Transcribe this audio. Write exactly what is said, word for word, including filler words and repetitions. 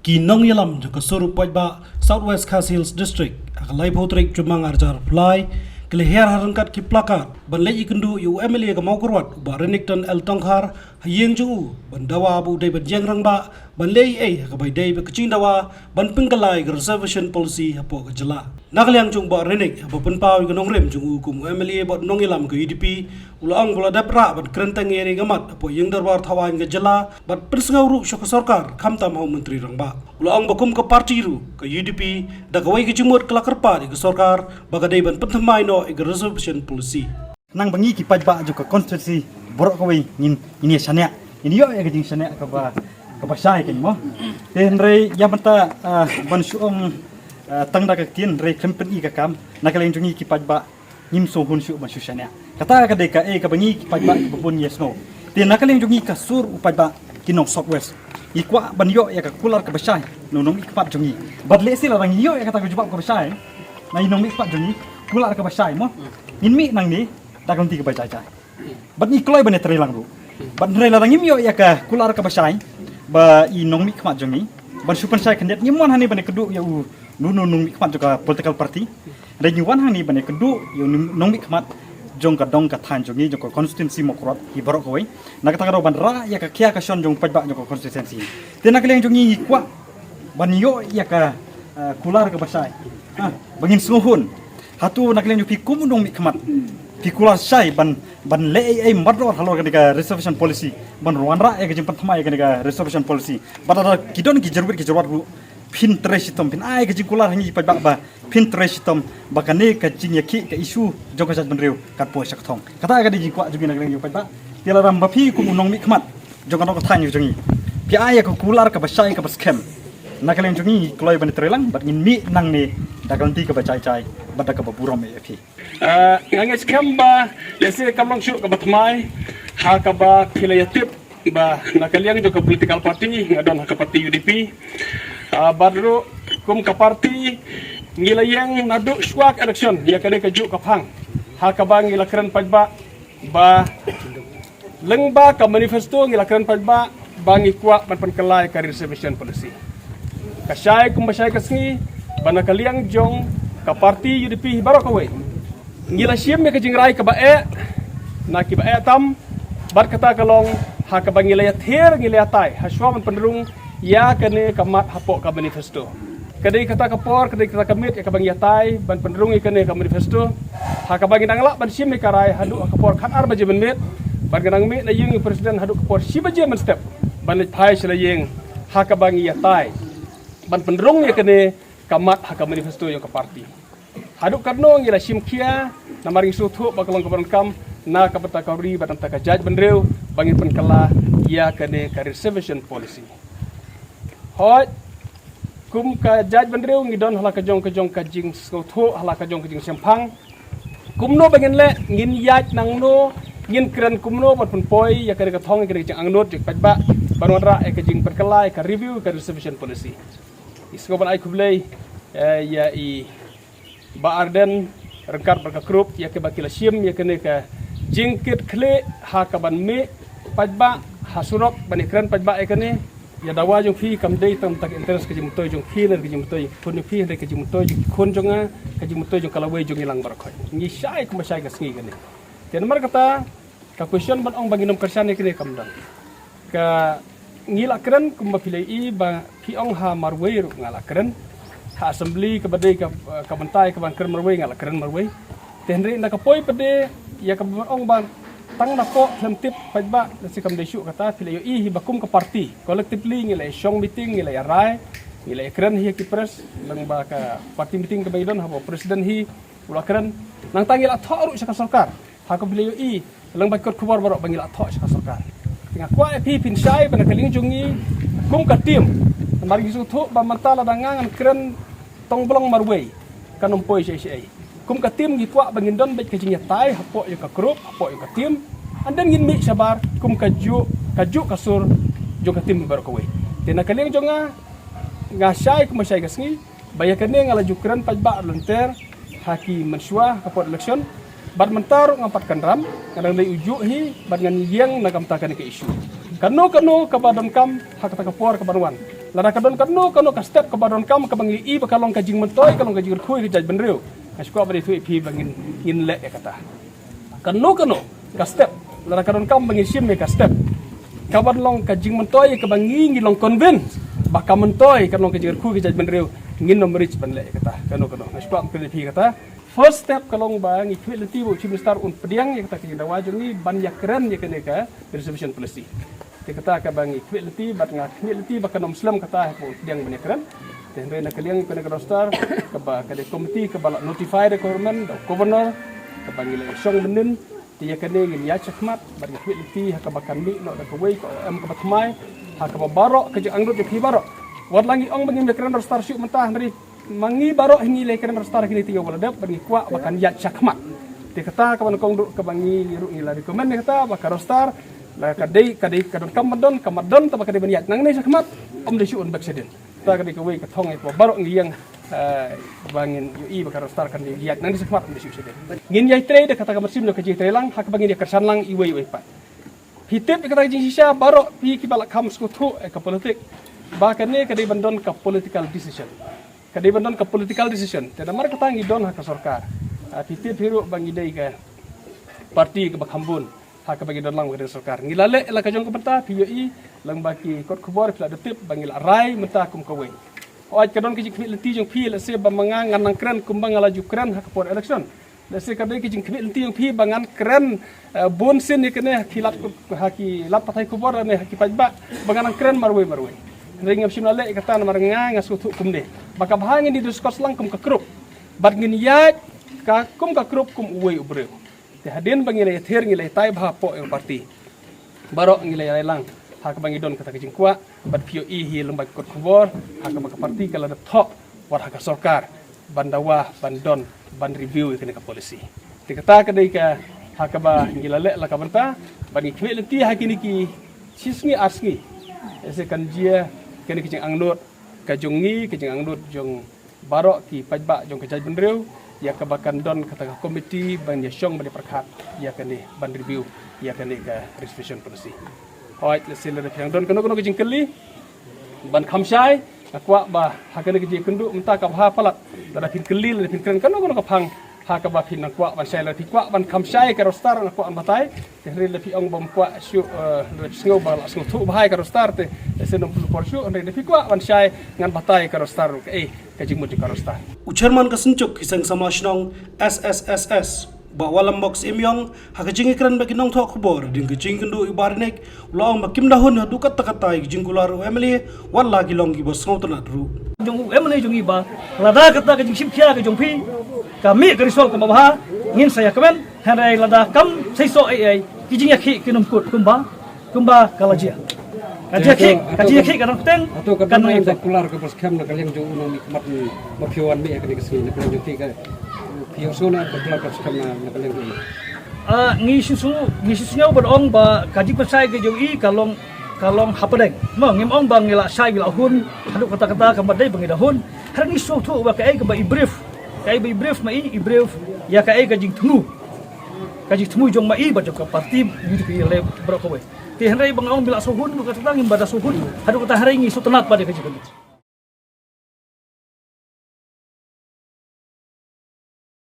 Ki nongïalam jong ka sur u paidbah South West Khasi Hills District ha ka laiphew tarik Jymmang arhajar arphew lai ki la hiar ha ryngkat ki placard ban leit ïakynduh ïa u M L A ka Mawkyrwat u Bah Renikton L Tongkhar ha ïing jong u ban dawa ba u dei ban ïeng rangbah ban leh ei ei ha kaba ïadei bad ka jingdawa ban pynkylla ïa ka reservation policy hapoh ka jylla. Na ka liang jong u Bah Renik haba pynpaw ïa ka nongrim jong u kum u M L A bad nongïalam ka U D P, u la ong ba u la dep rah ban kren tang ïa ka mat hapoh ïing dorbar thawaiñ ka jylla bad pynsngew ruh sha ka sorkar khamtam ha u Myntri Rangbah. U la ong ba kum ka party ruh ka U D P da kawei ka jingmut ka la kyrpad ïa ka sorkar ba ka dei ban pynthymmai noh ïa ka reservation policy. Nang ba ngi ki paidbah jong ka constituency baroh kawei ngin, ngin ïa shaniah, ngin ïoh ïa ka jingshaniah kaba, kaba shai kein mo. Te hynrei ïa mynta, ah, ban shu ong, ah, tang da ka ktien hynrei khlem pyni ka kam, na ka liang jong ngi ki paidbah ngim sngewhun shuh ban shu shaniah. Kata ka dei kaei kaba ngi ki paidbah kiba bun ngi ïa sngew. Te na ka liang jong ngi ka sur u paidbah ki nong South West, ngi kwah ban ïoh ïa ka kular kaba shai na u nongmihkhmat jong ngi. Bad lehse lada ngi ïoh ïa kata ka jubab kaba shai na u nongmihkhmat jong ngi, kular kaba shai mo, ngin mih nangne da ka lynti kaba jai jai. Bad ngi kloi ban ïatreilang ruh. Bad hynrei lada ngim ïoh ïa ka kular kaba shai ba u nongmihkhmat jong ngi, ban shu pynshai khyndiat, ngim wan hangne ban ïakynduh ïa u, u, u nongmihkhmat jong ka political party. Hynrei ngi wan hangne ban ïakynduh ïa u nong, nongmihkhmat jong ka dong ka thaiñ jong ngi, jong ka constituency Mawkyrwat hi baroh kawei. Na kata ka daw ban rah ïa ka khia ka shon jong u paidbah jong ka constituency. Te na ka liang jong ngi ngi kwah ban ïoh ïa ka, eh, kular kaba shai. Ha, ba ngin sngewhun. Hato na ka liang jong phi kum u nongmihkhmat phi kular shai ban, ban leh ei ei mardor halor kane ka reservation policy, ban wanrah ïa ka jingpynthymmai ïa kane ka reservation policy? Bad lada ki don ki jyrwit ki jyrwat ruh, phin trei shitom, phin ai ka jingkular ha ngi paidbah ba phin trei shitom ba kane ka jingïakhih ka issue jong ka jaitbynriew kan poi sha ka thong. Kata ka dei ka jingkwah jong ngi na ka liang jong u paidbah. Te lada ma phi kum u nongmihkhmat jong ka dong ka thaiñ jong ngi, phi ai ïa ka kular kaba shai kaba skhem, na ka liang jong ngi ngi kloi ban ïatreilang bad ngin mih nangne da ka lynti kaba jai jai bad da kaba burom ïa phi. Ah, nga ngeit skhem ba lehse kam long shuh kaba thymmai ha kaba phi la ïatip ba na ka liang jong ka political party nga don ha ka party U D P. Ah, bad ruh kum ka party ngi la ïeng naduh shuwa ka election ïa kane kajuh ka phang ha kaba ngi la kren paidbah ba lyngba ka manifesto ngi la kren paidbah ba ngi kwah ban pynkylla ïa ka reservation policy. Ka shai kumba shai ka sngi ba na ka liang jong ka party U D P hi baroh kawei ngi la shim ïa ka jingrai kaba eh na kiba eh tam, bad kata ka long ha kaba ngi la ïathir, ngi la ïatai ha shuwa ban pynrung ïa kane ka mat hapoh ka manifesto. Ka dei kata ka por, ka dei kata ka miet ïa kaba ngi ïatai ban pynrung ïa kane ka manifesto ha kaba ngi dang lah ban shim ïa ka rai haduh ha ka por khatar baje mynmiet, bad ngi dang mih na ïing u president haduh ka por shi baje mynstep ban leit phai sha la ïing ha kaba ngi ïatai ban pynrung ïa kane ka mat ha ka manifesto jong ka party. Haduh katno ngi la shim khia, namar ngi sngewthuh ba ka long kaba donkam na ka bynta ka ri bad na ka bynta ka jaitbynriew ba ngin pynkylla ïa kane ka reservation policy. Hooid, kum ka jaitbynriew ngi don ha la ka jong ka jong ka jingsngewthuh, ha la ka jong ka jingshemphang. Kumno ba ngin leh, ngin ïaid nangno, ngin kren kumno ban pynpoi ïa kane ka thong, ïa kane ka jingangnud jong ki paidbah ban wanrah ïa ka jingpynkylla ïa ka review ïa ka reservation policy. Ngi sngewbha ban ai khublei, eh, ïa i Bah Ardent ryngkat bad ka group ïa kiba ki la shim ïa kane ka jingkit khlieh ha kaban mih paidbah ha surok ban ïakren paidbah ïa kane. Ïa dawa jong phi kam dei tang ka interest ka jingmyntoi jong phi ne ka jingmyntoi jong ki khun jong phi, hynrei ka jingmyntoi jong ki khun jong nga, ka jingmyntoi jong ka lawei jong ngi lang baroh khoit. Ngi shai kumba shai ka sngi kane. Te namar kata, ka question ban ong ba ngin ym kyrshan ïa kane kam don. Ka ngi la kren kumba phi la ïohi ba phi ong ha marwei ruh nga la kren. Ha assembly kaba dei ka, ka bynta ïa kaban kren marwei nga la kren marwei. Te hynrei na ka poi pat de ïa kaba ong ba tang na pok khlem tip paidbah, lehse kam dei shuh kata, phi la ïohi hi ba kum ka party collectively ngi la ïa shong meeting, ngi la ïa rai, ngi la ïa kren hi ha ki press, lyngba ka party meeting kaba ngi don haba u president hi u la kren. Nangta ngi la thoh ruh sha ka sorkar. Ha kaba phi la ïohi lyngba ki kot khubor baroh ba ngi la thoh sha ka sorkar. Te nga kwah ïa phi phin shai ba na ka liang jong ngi kum ka team, namar ngi sngewthuh ba mynta lada nga ngan kren tong blong marwei kan ym poi shaei shaei. Kum ka team ngi kwah ba ngin don beit ka jingïatai hapoh ïa ka group, hapoh ïa ka team. And then ngin mih shabar kum kajuh, kajuh ka sur jong ka team baroh kawei. Te na ka liang jong nga, nga shai kumba shai ka sngi ba ïa kane nga la ju kren paidbah lynter ha ki mynshuwa ha ka por election. Bad mynta ruh ngam pat kynram, nga dang dei u juh hi bad ngan ïeng na ka bynta kane ka issue. Kano kano kaba donkam ha kata ka por kaban wan, Lada ka don kano kano ka step kaba donkam kaba ngi i ba ka long ka jingmyntoi, ka long ka jingkyrkhu ïa ka jaitbynriew, nga sngewkwah ban ïathuh ïa phi ba ngin, ngin leh ïa kata. Kano kano ka step, lada ka donkam ba ngin shim ïa ka step kaba long ka jingmyntoi kaba ngi, ngi long convince ba ka myntoi, ka long ka jingkyrkhu ïa ka jaitbynriew, ngin ym rit ban leh ïa kata. Kano kano, nga sngewkwah ban kren ïa phi kata. First step ka long ba ngi khmih lynti ba u Chief Minister un pdiang ïa kata ka jingdawa jong ngi ban ïakren ïa kane ka reservation policy. Te kata kaba ngi khmih lynti, bad nga khmih lynti ba kan ym slem kata ha kaba un pdiang ban ïakren. Te hynrei na ka liang kane ka roster kaba ka dei committee kaba la notify da government, da governor, kaba ngi la shong mynnin. Te ïa kane ngin ïaid shakhmat bad ngi khmih lynti ha kaba kan mih noh da kawei ka O M kaba thymmai ha kaba baroh ka jingangnud jong phi baroh. Wat la ngi ong ba ngim ïakren roster shuh mynta, hynrei ma ngi baroh hi ngi la ïakren roster kine ki taïew ba la dep bad ngi kwah ba kan ïaid shakhmat. Te kata kaba nyngkong ruh kaba ngi ruh ngi la recommend ïa kata ba ka roster la ka dei, ka dei ka donkam ban don, ka mat don, tangba ka dei ban ïaid nangne shakhmat, ym dei shuh ban beh shadien. Kata ka dei kawei ka thong ïa kaba baroh ngi ïeng, eh, ba ngin ïohi ba ka roster kan ïaid nangne shakhmat, ym dei shuh shadien. Ngin ïatrei da kata ka mynsiem jong ka jingtrei lang ha kaba ngin ïakyrshan lang iwei iwei pat. Phi tip ïa kata ka jingshisha baroh phi kiba la kham sngewthuh ïa ka politik ba kane ka dei ban don ka political decision. Ka dei ban don ka political decision. Te namar kata ngi don ha ka sorkar. Ah, phi tip hi ruh ba ngi dei ka party kaba kham bun ha kaba ngi don lang bad ka sorkar. Ngi la leh la ka jong ka bynta, phi ïohi lang ba ki kot khubor phi la da tip ba ngi la rai mynta kum kawei. Hooid ka don ka jingkhmih lynti jong phi, lehse ba ma nga ngan nang kren kumba nga la ju kren ha ka por election. Lehse ka dei ka jingkhmih lynti jong phi ba ngan kren, eh, bun sien ïa kane ha ki lad, ha ki lad pathai khubor ne ha ki paidbah ba ngan nang kren marwei marwei. Hynrei ngam shym la leh ïa kata namar nga, nga sngewthuh kumne ba ka bha ngin ïa discuss lang kum ka group bad ngin ïaid ka kum ka group kum uwei u briew. Te hadien ba ngi la ïathir ngi la ïatai bha hapoh ïa u party. Baroh ngi la ïarai lang ha kaba ngi don kata ka jingkwah bad phi ïohi hi lang ba ki kot khubor ha kaba ka party ka la dep thoh wat ha ka sorkar ban dawa ban don ban review ïa kane ka policy. Te kata ka dei ka ha kaba ngi la leh la ka bynta bad ngi khmih lynti ha kine ki shi sngi ar sngi. Lehse kan jia kane ka jingangnud ka jong ngi, ka jingangnud jong baroh ki paidbah jong ka jaitbynriew ïa kaba kan don kata ka committee ban ïa shong ban ïa pyrkhat ïa kane ban review ïa kane ka reservation policy. Hooid, lehse lada phi hap don kano kano ka jingkylli ban kham shai, nga kwah ba ha kane ka jingïakynduh mynta ka bha palat lada phin kylli, lada phin kren kano kano ka phang ha kaba phin nang kwah ban shai, lada phi kwah ban kham shai ka roster nga kwah ban batai. Te hynrei lada phi ong bym kwah shuh, eh, lada phi sngew ba la sngewthuh bha ïa ka roster te, eh, shen ym pynlong por shuh, hynrei lada phi kwah ban shai ngan batai ka roster ruh, kaei ka jingmut jong ka roster. U chairman ka Synjuk ki Seng Samla Shnong, S S S S, Bah Wallambox Emiong, ha ka jingïakren bad ki nongthoh khubor hadien ka jingïakynduh ïa u Bah Rinek, u la ong ba kim da hun haduh katta katta ïa ka jingkular u M L A wat la ki long kiba sngewtynnad ruh. Jong u M L A jong ngi ba lada kata ka jingshim khia ka jong phi ka mih ka result kaba bha, ngin sa ïakmen. Hynrei lada kam seisoh ei ei, ki jingïakhih kin ym kut kumba, kumba ka la jia. Ka jingïakhih, ka jingïakhih ka dang bteng, hato ka kan dang ïa da kular kaba skhem na ka liang jong u nongmihkhmat ma phi wan mih ha kane ka sngi, na ka liang jong phi ka, phi ïohsngew ne em ka kular kaba skhem na, na ka liang jong u? Ah, ngi shu sngew, ngi shu sngew ban ong ba ka jingpynshai ka jong i ka long, ka long hapdeng. Mo, ngim ong ba ngi la shai ngi la hun haduh katta katta, kam dei ba ngi da hun. Hynrei ngi sngewthuh ba kaei kaba i brief, kaei ba i brief ma i, i brief ïa kaei ka jingthmu, ka jingthmu jong ma i bad jong ka party U D P leh baroh kawei. Te hynrei ba nga ong ba la shu hun haduh katta katta, ngim ba da shu hun haduh katta, hynrei ngi sngewtynnad bad ïa ka jingkynduh.